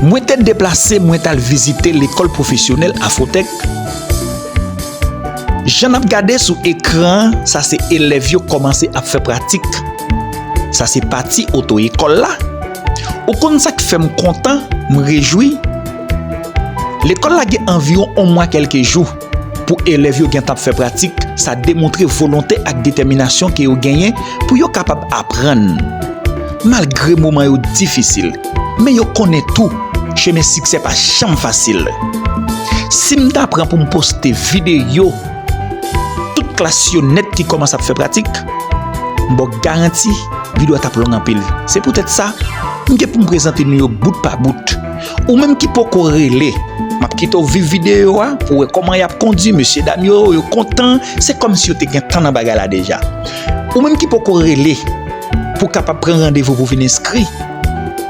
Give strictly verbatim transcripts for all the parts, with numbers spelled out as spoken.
Mwen te deplase, mwen t al vizite lekòl pwofesyonèl Afrotech. Jan n ap gade sou ekran an, sa se elèv yo kòmanse ap fè pratik. Sa se pati oto ekòl la. Ou konn sa k fè m kontan, m rejwi? Lekòl la gen anviwon yon mwa kèlke jou pou elèv yo gentan ap fè pratik. Sa demontre volonte ak detèminasyon ke yo genyen pou yo kapab aprann. Malgre moman yo difisil, men yo konnen tou, chemen siksè pa janm fasil. Si m ta pran pou m poste videyo tout klas yo nèt ki kòmanse ap fè pratik, m ba w garanti, videyo a t ap long anpil. Se poutèt sa, m gen pou m prezante nou yo bout pa bout. Ou menm ki poko rele, m ap kite w viv videyo a pou w wè kòman y ap kondui, mesye dam yo, yo kontan, se kòmsi yo te gen tan nan bagay la deja. Ou menm ki poko rele pou w kapab pran randevou pou vin enskri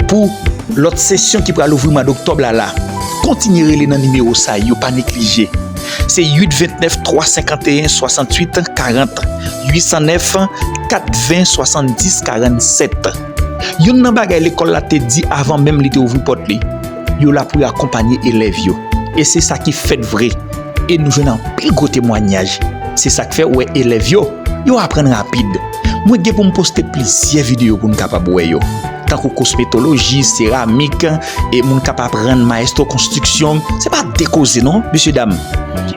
pou lòt sesyon ki pral ouvri mwa doktòb la la, kontinye rele nan nimewo sa yo, pa neglije. Se uit vennèf twa senkanteyen swasanntuit karant, uit san nèf kat ven swasanndis karannsèt. Youn nan bagay lekòl la te di avan menm li te ouvri pòt li, yo la pou yo akonpanye elèv yo. E se sa ki fèt vre. E nou jwenn anpil gwo temwayaj. Se sa k fè ou wè elèv yo, yo aprann rapid. Mwen gen pou m poste plizyè videyo pou n kapab wè yo. Tankou kosmetoloji, seramik, e moun k ap aprann mayestwo konstriksyon. Se pa de koze non, mesye dam.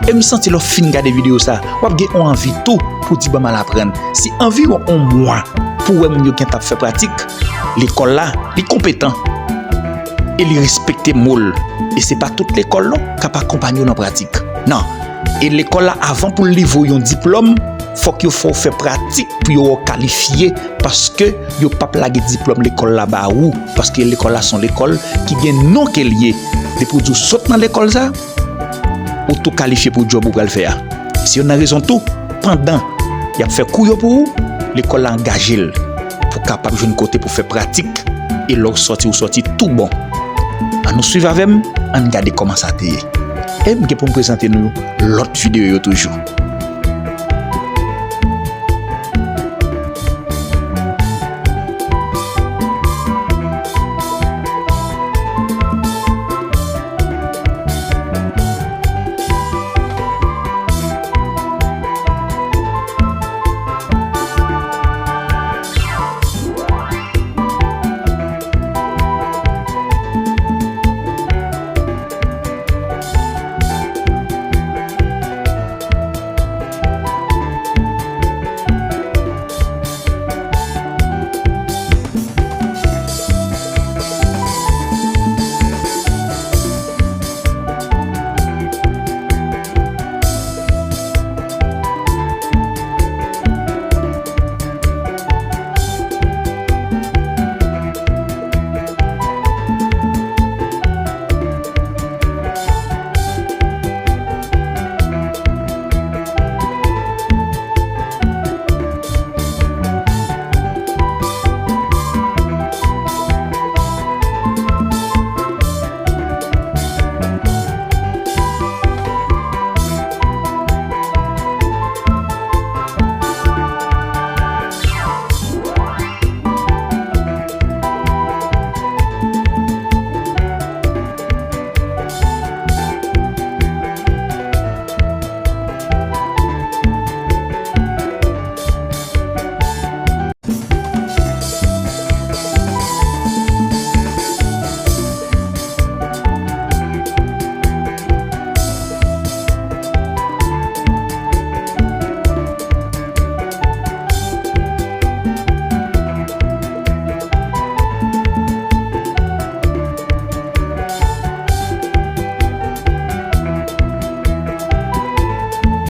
E m santi lè w fin gade videyo sa, w ap gen yon anvi tou pou di ban m al aprann. Si anviwon yon mwa pou w wè moun yo gentan ap fè pratik, lekòl la, li konpetan. E li respekte mo l. E se pa tout lekòl non k ap akonpanye w nan pratik. Non. E lekòl la, avan pou l livre w yon diplòm, fòk yo fè w fè pratik pou yo wè w kalifye, paske yo p ap lage diplòm lekòl la ba ou, paske lekòl la se yon lekòl ki gen non ke l ye. Depi w di w sot nan lekòl sa, ou tou kalifye pou djòb ou pral fè a. Se youn nan rezon tou, pandan y ap fè kou yo pou ou, lekòl la angaje l pou w kapab jwenn kote pou fè pratik, e lè w sòti, ou sòti tou bon. Ann nou swiv avè m, ann gade kòman sa te ye. E m gen pou m prezante nou lòt videyo yo toujou.